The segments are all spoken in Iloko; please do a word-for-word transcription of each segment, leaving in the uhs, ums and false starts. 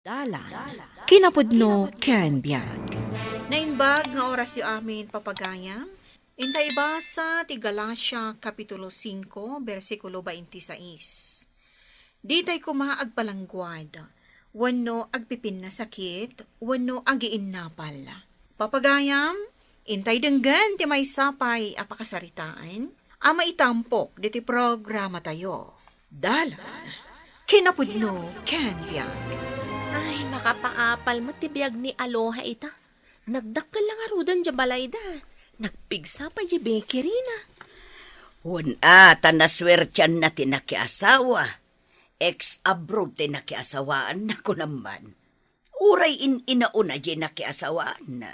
Dalan, kinapudno ken biag. Naimbag nga orasyo amin, papagayam. Inta ibasa ti Galacia, Kapitulo singko, bersikulo twenty-six. Ditay koma agpalangguad, wenno agpipinnasakit, wenno agiinnapal. Papagayam, intay denggen ti maysa pay a pakasaritaan a maitampok ditoy programatayo. Dalan, kinapudno ken biag. Ay, makapaapal met ti biag ni Aloha ita. Nagdakkel la ngaruden diay balayda. Nagpigsa pay diay bakery-na. Wen a, ta nasuertianna ti nakiasawa. Ex-abroad ti nakiasawaanna, kunam man. Uray in-inauna diay nakiasawaanna,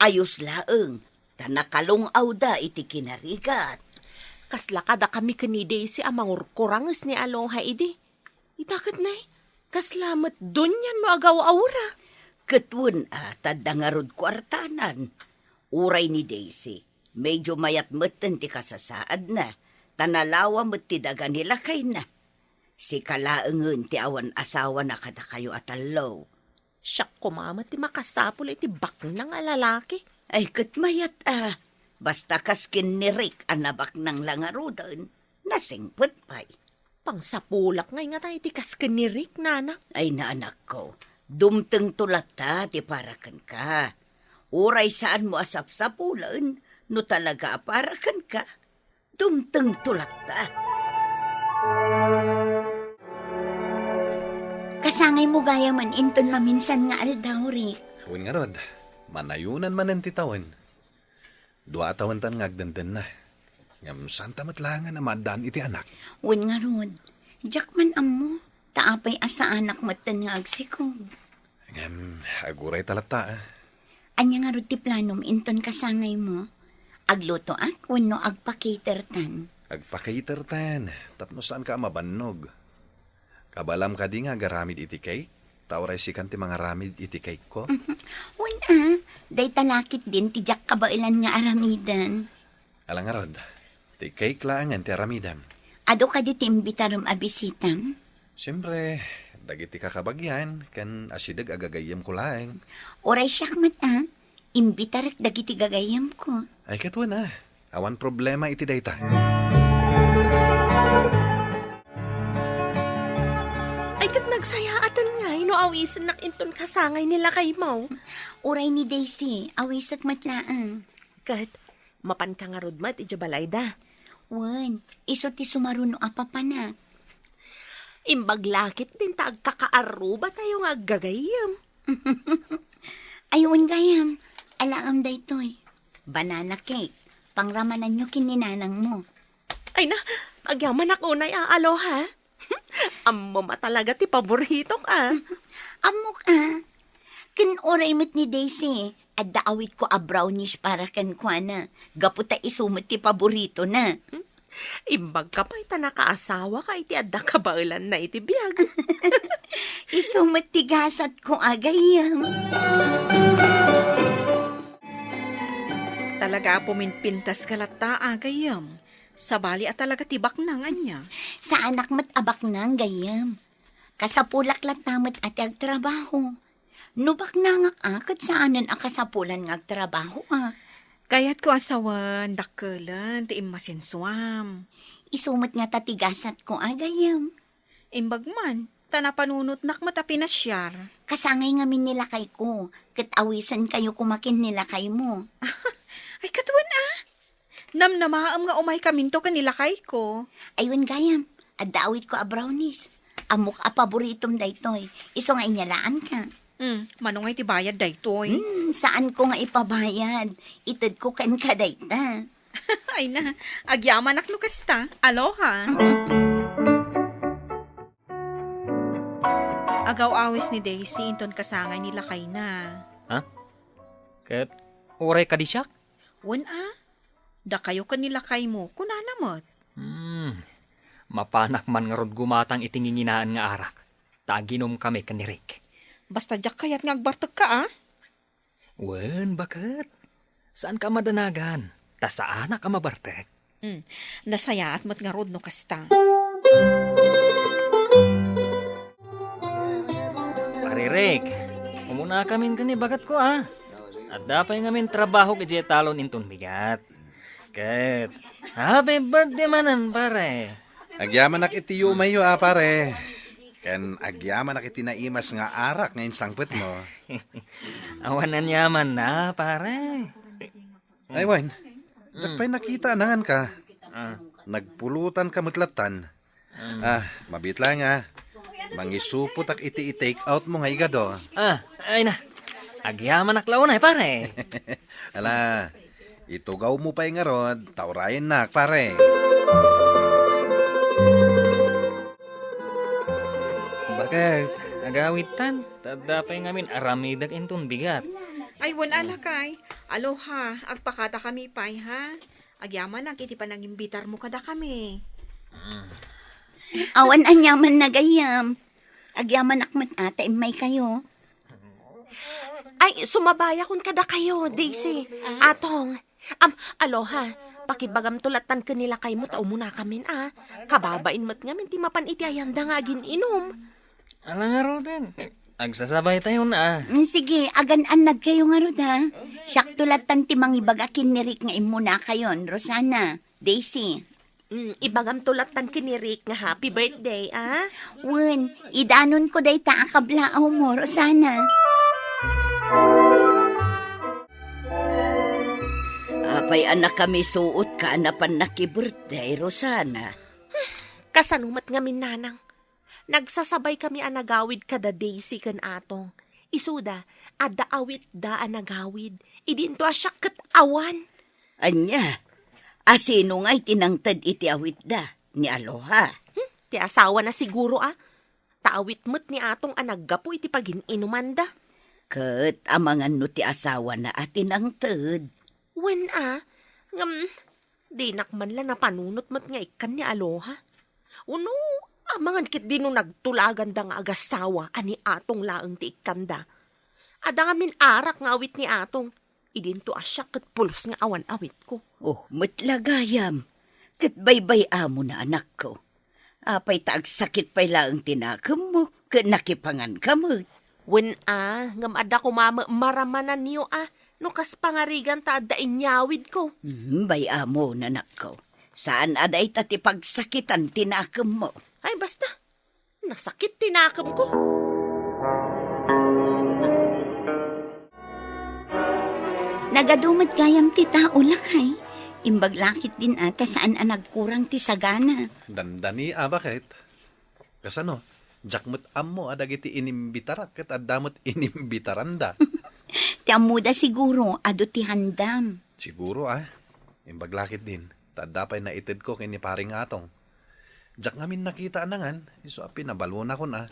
ayos laeng, ta nakalung-awda iti kinarigat. Kasla kadakami ken ni Daisy a mangurkuranges ni Aloha idi. Ita ket nay, kasla met dunian no agaw-awra. Ket wen a, ta adda ngarud kuartanan. Uray ni Daisy, medyo mayat metten ti kasasaadna, ta nalawa met ti daga ni lakayna. Sika laengen ti awan asawana kadakayo a tallo. Siak koma met ti makasapul iti baknang a lalaki. Ay, ket mayat a. Basta kas ken ni Rick a nabaknang la ngaruden, nasingpet pay. Pangsapulak ngay ngata iti kas ken ni Rick, nana. Ay, naanakko, dumtengto latta ti para kenka. Uray saanmo a sapsapulen no talaga a para kenka. Dumtengto latta. Kasangaymo gayamen inton maminsan nga aldaw, Rick. Wen ngarud, manayonan manen ti tawen. Dua a tawentan nga agdendenna. Ngem saanta met laengen a maaddaan iti anak. Wen ngarud, diak man ammo, ta apay a saanak metten nga agsikog. Ngem, agurayta latta, a. Ania ngarud ti planom inton kasangaymo? Aglutoak wenno agpa-catertan? Agpa-catertan, tapno saanka a mabannog. Kabaelam kadi nga agaramid iti cake? Ta uray sikan ti mangaramid iti cake-ko? Wen a, dayta la ketdin ti diak kabaelan nga aramiden. Ala ngarud, ti cake laengen ti aramidem. Adu kadi ti imbitarem a bisitam? Siempre, dagiti kakabagian ken asideg a gagayyemko laeng. Uray siak met a, imbitarek dagiti gagayyemko. Ay, ket wen a, awan problema iti dayta. Ay, ket nagsayaaten ngay no awisennak inton kasangay ni lakaymo. Uray ni Daisy, awisek met laeng. Ket mapanka ngarud met idiay balayda? Wen, isu ti sumaruno a papanak. Imbag la ketdin ta agkakaarrubatayo nga aggagayyem. Ay, wen gayam, alaem daytoy. Banana cake. Pangramananyo ken ni nanangmo. Ay na, agyamanak unay a, Aloha. Ammom a talaga ti paboritok a. Ammok a. Ken uray met ni Daisy, adda awitko a brownies para kenkuana, gapu ta isu met ti paboritona. Imbagka pay ta nakaasawaka iti adda kabaelanna iti biag. Isu met ti gasatko a gayyem. Talaga a puminpintaska latta a gayyem. Sabali a talaga ti baknang ania? Saanak met a baknang gayyem. Kasapulak latta met a ti agtrabaho. No baknangak a, ket saanen a kasapulan nga agtrabahoak. Kayatko a sawen, dakkelen ti immasensuam. Isu met ngata ti gasatko a gayyem. Imbag man, ta napanunotnak met a pinasiar. Kasangay ngamin ni lakayko, ket awisenkayo koma ken ni lakaymo. Ay, ket wen a. Namnamaem nga umaykaminto ken ni lakayko. Ay, wen gayam, adda awitko a brownies. Ammok a paboritom daytoy. Isu nga inyalaanka. Hmm, mano nga iti bayad daytoy? Hmm, saanko nga ipabayad. Itedko kenka dayta. Ay na, agyamanak no kasta. Aloha. Agaw-awis ni Daisy inton kasangay ni lakayna. Ha? Ket uray kadi siak? Wen a, dakayo ken ni lakaymo, kunana met. Hmm, mapanak man ngarud gumatang iti nginginaen nga arak, ta aginomkami ken ni Rick. Basta diak kayat nga agbartekka a. Wen, baket. Saanka a madanagan, ta saanak a mabartek. Hmm, nasayaat met ngarud no kasta. Pare Rick, umunakamin ken ni baketko, a. Adda pay ngamin trabahok idiay talon inton bigat. Ket, happy birthday manen, pare. Agyamanak iti yumayyo, a, pare. Ken agyamanak iti naimas nga arak nga insangpetmo. Awan aniamanna, pare. Ay, wen. Diak pay nakita a nanganka. Ah. Nagpulutanka met lattan. Ah, mabiit laeng, a. Mangisupotak iti i-take out mo nga igado. Ah, ay na. Agyamanak la unay, pare. Ala, itugawmo pay ngarud, ta urayennak, pare. Baket, agawidtan, ta adda pay ngamin aramidek inton bigat. Ay, wen a lakay. Aloha, agpakadakami pay, ha? Agyamanak iti panangimbitarmo kadakami. Awan aniamanna gayyem. Agyamanak met a ta immaykayo. Ay, sumabayakon kadakayo, Daisy. Ah? Atong, am, Aloha, pakibagamto lattan ken ni lakaymo ta umunakamin, a. Kababain met ngamin ti mapan iti ayanda nga agin-inum. Ala ngaruden. Agsasabaytayon, a. Mm, sige, agan-annadkayo ngarud, a. Siakto lattan ti mangibaga ken ni Rick nga immunakayon, Rosana, Daisy. Mm, ibagamto lattan ken ni Rick nga happy birthday, a? Wen, idanonko dayta a kablaawmo, Rosana. Apay a nakamisuotka a napan nakibirthday, Rosana? Kasano met ngamin, nanang? Nagsasabaykami a nagawid kada Daisy ken Atong. Isuda, adda awitda a nagawid. Idinto a siak ket awan. Ania? A sino ngay ti nangted iti awitda? Ni Aloha? Hmm, ti asawana siguro, a. Ta awit met ni Atong a naggapu iti pagin-inumanda. Ket amangan no ti asawana a ti nangted? Wen a, ngem dinak man la napanunot met nga ikkan ni Aloha. Wenno, amangan ketdi no nagtulaganda nga agasawa a ni Atong laeng ti ikkanda. Adda ngamin arak nga awit ni Atong, idinto a siak ket pulos nga awan awitko. Oh, met la gayam. Ket baybay-amon a anakko. Apay ta agsakit pay laeng ti nakemmo, ket nakipanganka met. Wen a, ngem adda koma met maramananyo a, no kas pangarigan ta adda inyawidko. Hmm, bay-amon, anakko. Saan a dayta ti pagsakitan ti nakemmo. Ay, basta. Nasakit ti nakemko. Nagadu met gayam ti tao, lakay. Imbag la ketdin a ta saan a nagkurang ti sagana. Dandani a, baket. Kasano? Diak met ammo a dagiti inimbitarak ket adda met inimbitaranda. Ti ammoda siguro, adu ti handam. Siguro, a. Imbag la ketdin, ta adda pay naitedko ken ni Paring Atong. Diak ngamin nakita a nangan, isu a pinabalonakon a.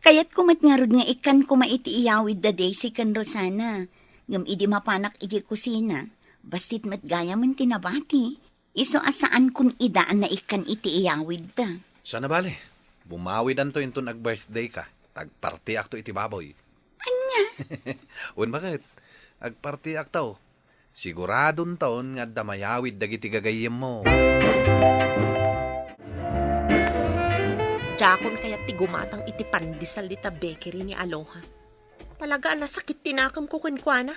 Kayatko met ngarud nga ikkan koma iti iyawid da Daisy ken Rosana. Ngem idi mapanak idiay kusina, bassit met gayamen ti nabati. Isu a saankon ida a naikkan iti iyawidda. Sana bale, bumawidanto inton ag-birthday ka, ta agpartiakto iti baboy. Ania? Wen, baket? Agpartiakto. Siguradonton nga adda mayawid dagiti gagayyemmo. Diakon kayat ti gumatang iti pandesal dita bakery ni Aloha. Talaga a nasakit ti nakemko kenkuana.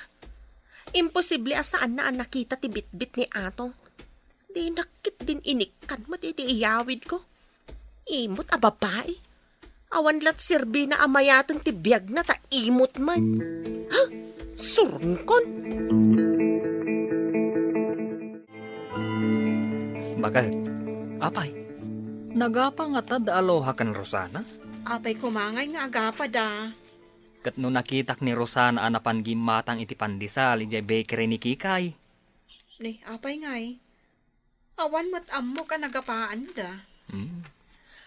Imposible a saanna a nakita ti bitbit ni Atong. Dinak ketdin inikkan met iti iyawidko. Imot a babai. Awan la't serbina a mayaten ti biagna ta imot met. Ha? Surngkon! Baket, apay, nagapa ngata da Aloha ken Rosana? Apay koma ngay nga agapada. Ket no nakitak ni Rosana a napan gimmatang iti pandesal idiay bakery ni Kikay. Ni, apay ngay? Awan met ammok a nagapaanda. Hmm.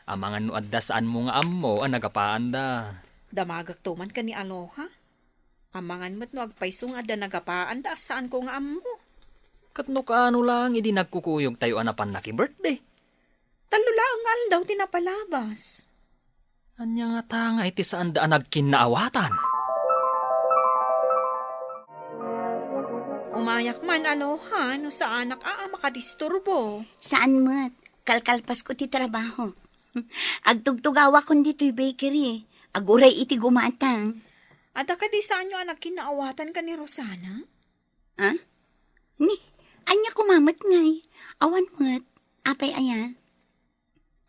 Amangan no adda saanmo nga ammo a nagapaanda. Damagakto man ken ni Aloha. Amangan met no agpayso nga adda nagapaanda a saanko nga ammo. Ket no kaano laeng idi nagkukuyogtayo a napan nakibirthday? Tallo laeng nga aldaw ti napalabas. Ania ngata nga iti saanda a nagkinnaawatan? Umayak man, Aloha, no saanak a, a makadisturbo. Saan met. Kalkalpasko ti trabaho. Agtugtugawakon ditoy bakery. Aguray iti gumatang. Adda kadi saanyo a nagkinnaawatan ken ni Rosana? Ha? Ni, ania koma met ngay? Awan met. Apay aya?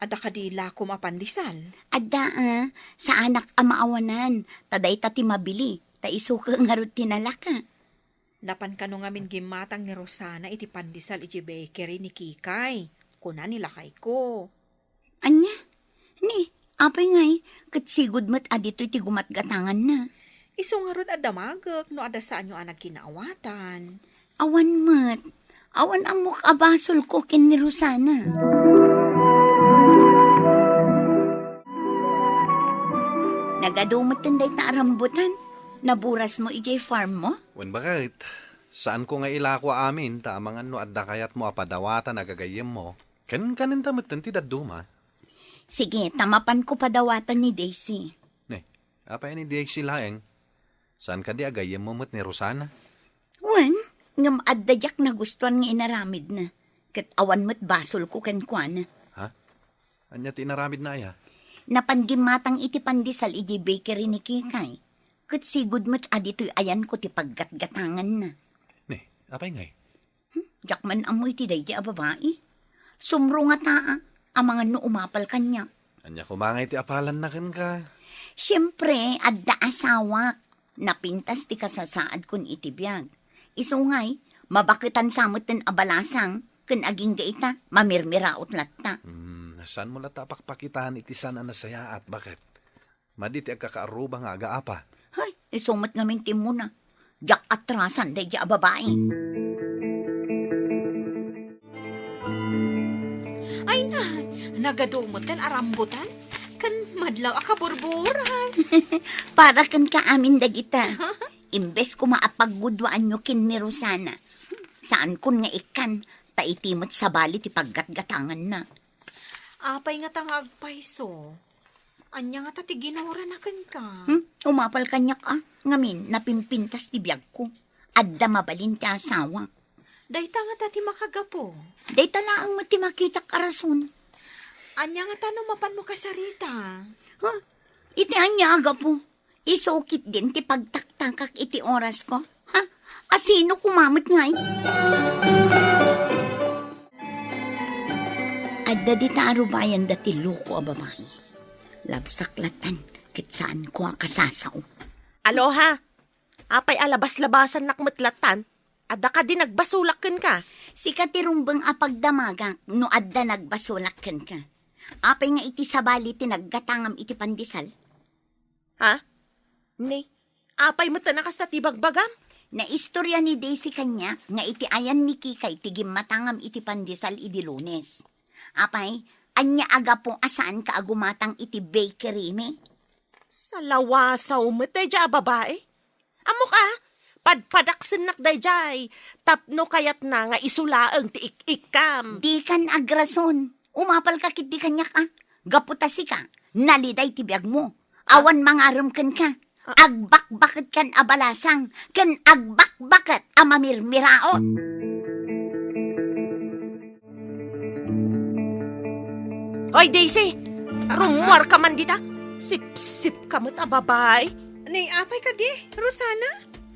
Adda kadi lakom a pandesal? Adda, a. Saanak a maawanan. Ta dayta ti mabili. Ta isu ngarud ti nalaka. Napan kano ngamin gimmatang ni Rosana iti pandesal iti bakery ni Kikay, kuna ni lakayko. Ania? Ni, apay ngay, ket sigud met a ditoy ti gumatgatanganna. Isu ngarud a damagek no adda saanyo a nagkinnaawatan. Awan met. Awan ammok a basolko ken ni Rosana. Nagadu metten dayta a rambutan. Naburasmo idiay farmmo? Wen baket, saanko nga ilako amin ta amangan no adda kayatmo a padawatan a gagayyemmo. Ken kanenta metten ti dadduma. Sige, ta mapanko padawatan ni Daisy. Ne, apay ni Daisy laeng? Saan kadi a gayyemmo met ni Rosana? Wen, ngem adda diak nagustuan nga inaramidna. Ket awan met basolko kenkuana. Ha? Ania ti inaramidna aya? Napan gimmatang iti pandesal idiay bakery ni Kikay. Ket sigud met a ditoy ayanko ti paggatgatanganna. Ne, apay ngay? Hmm, diak man ammo iti daydi a babai. Sumro ngata, a, amangan no umapal kaniak. Ania koma ngay ti apalanna kenka? Siempre, adda asawak. Napintas ti kasasaadkon iti biag. Isu ngay, mabaketan sa metten a balasang, ken agingga ita, mamirmiraot latta. Hmm, saanmo latta a pakpakitaan iti saan a nasayaat, baket? Madi ti agkakaaruba nga agaapa. Hay, isu met ngamin ti immuna. Diak atrasan daydi a babai. Ay na, nagadu metten a rambutan ken madlaw a kaburburas. Para kenka amin dagita. Imbes koma a pagguduaanyo ken ni Rosana, saankon nga ikkan, ta iti met sabali ti paggatgatanganna. Apay ngata nga agpayso? Ania ngata ti ginurana kenka? Hmm? Umapal kaniak, a. Ngamin, napimpintas ti biagko. Adda mabalin ti asawak. Dayta ngata ti makagapu? Dayta laeng met ti makitak a rason. Ania ngata no mapanmo kasarita? Ha? Iti ania a gapu? Isu ketdin ti pagtaktakak iti orasko? Ha? A sino koma met ngay? Adda dita arubayanda ti loko a babai. Labsak latan, ket saanko a kasasao. Aloha! Apay a labas-labasannak met latan? Adda kadi nagbasolak kenka? Sika ti rumbeng a pagdamagak no adda nagbasolak kenka. Apay nga iti sabali ti naggatangam iti pandesal? Ha? Ni, apay met a kasta ti bagbagam? Naistorya ni Daisy kaniak nga iti ayan ni Kikay ti gimmatangam iti pandesal idi Lunes. Apay, ania a gapu a saanka a gumatang iti bakery mi? Salawasaw met daydiay a babai. Ammok a, padpadaksennak daydiay tapno kayatna nga isu laeng ti ik-ikkam. Dikan agrason. Umapalka ketdi kaniak a. Gapu ta sika, naliday ti biagmo. Awan mangarem kenka. Agbakbaketkan a balasang ken agbakbaket a mamirmiraot. Hoy, Daisy! Rummuarka man dita. Sipsipka met a babai. Ni, apay kadi, Rosana?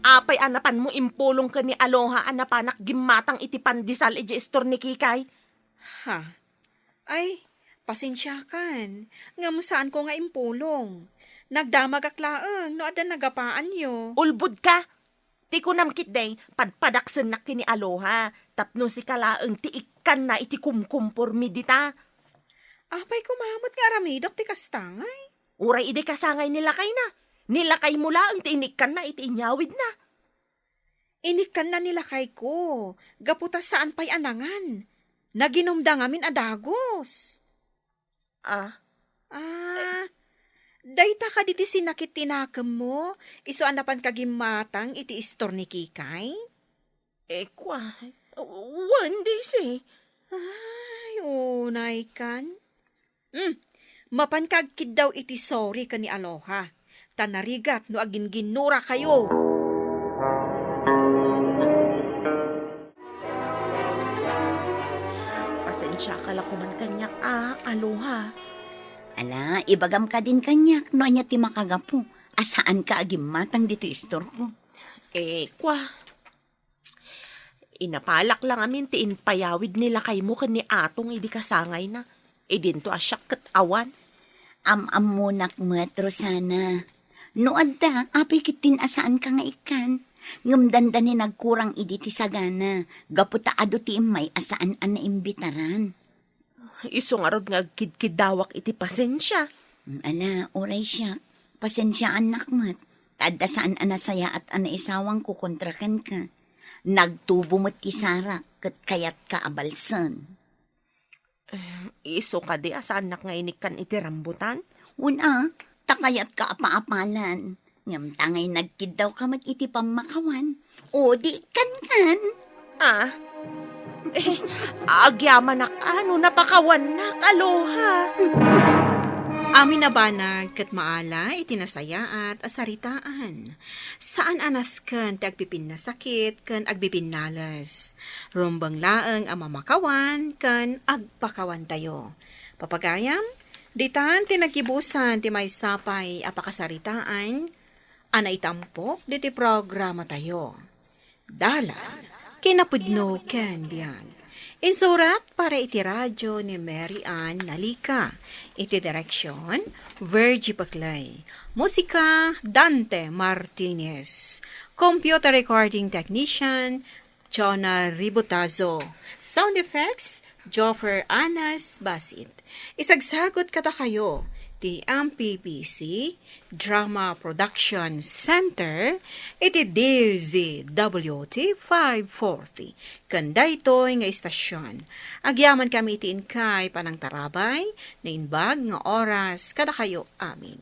Apay a napanmo impulong ken ni Aloha a napanak gimmatang iti pandesal idiay istor ni Kikay? Ha? Ay, pasensiakan, ngem saanko nga impulong. Nagdamagak laeng no adda nagapaanyo. Ulbodka! Ti kunam ketdi, padpadaksennak ken ni Aloha, tapno sika laeng ti ikkanna iti kumkumpormi dita. Apay koma met nga aramidek ti kasta ngay? Uray idi kasangay ni lakayna. Ni lakaymo laeng ti inikkanna iti inyawidna. Inikkanna ni lakayko, gapu ta saan pay a nangan. Naginumda ngamin a dagus. Ah? Ah, dayta kadi ti sinakit ti nakemmo, isu a napanka gimmatang iti istor ni Kikay? Eh, kua, wen, Daisy. Ay, unay kan. Hmm, mapanka agkiddaw iti sorry ken ni Aloha, ta narigat no aginginnurakayo. Pasensiaka la koman kaniak a, Aloha. Ala, ibagam kadin kaniak no ania ti makagapu a saanka a gimmatang ditoy istorko. Eh, kwa, inapalak la ngamin ti impayawid ni lakaymo ken ni Atong idi kasangayna. Idinto a siak ket awan. Am-ammonak met, Rosana. No adda, apay ketdin a saanka nga ikkan. Ngem dandani nagkurang idi ti sagana, gapu ta adu ti immay a saan a naimbitaran. Isu ngarud nga agkidkiddawak iti pasensia. Mm, ala, uray siak. Pasensiaannak met. Ta adda saan a nasayaat a naisawangko kontra kenka. Nagtubo met ti sarak ket kayatka a balsen. Eh, isu kadi a saannak nga inikkan iti rambutan? Wen a, ta kayatka a paapalan. Ngem ta ngay nagkiddawka met iti pammakawan, o di ikkankan. Ah? Eh, agyamanak a no napakawannak, aloha. Amin a banag ket maala iti nasayaat a saritaan. Saan a nasken ti agpipinnasakit ken agbibinnales. Rumbeng laeng a mamakawan ken agpakawantayo. Papagayam, ditan ti naggibusan ti maysa pay a pakasaritaan a naitampok ditoy programatayo. Dalan, kinapudno ken biag. Insurat para iti radio ni Mary Ann Nalica. Iti direksyon, Virgie Paclay. Musika, Dante Martinez. Computer recording technician, Jonah Ributazo. Sound effects, Joffer Anas Basit. Isagsagut kadakayo ti M P P C Drama Production Center iti D Z W T five forty. Ken daytoy nga istasyon, agyaman kami iti inkay panangtarabay, naimbag nga oras kadakayo amin.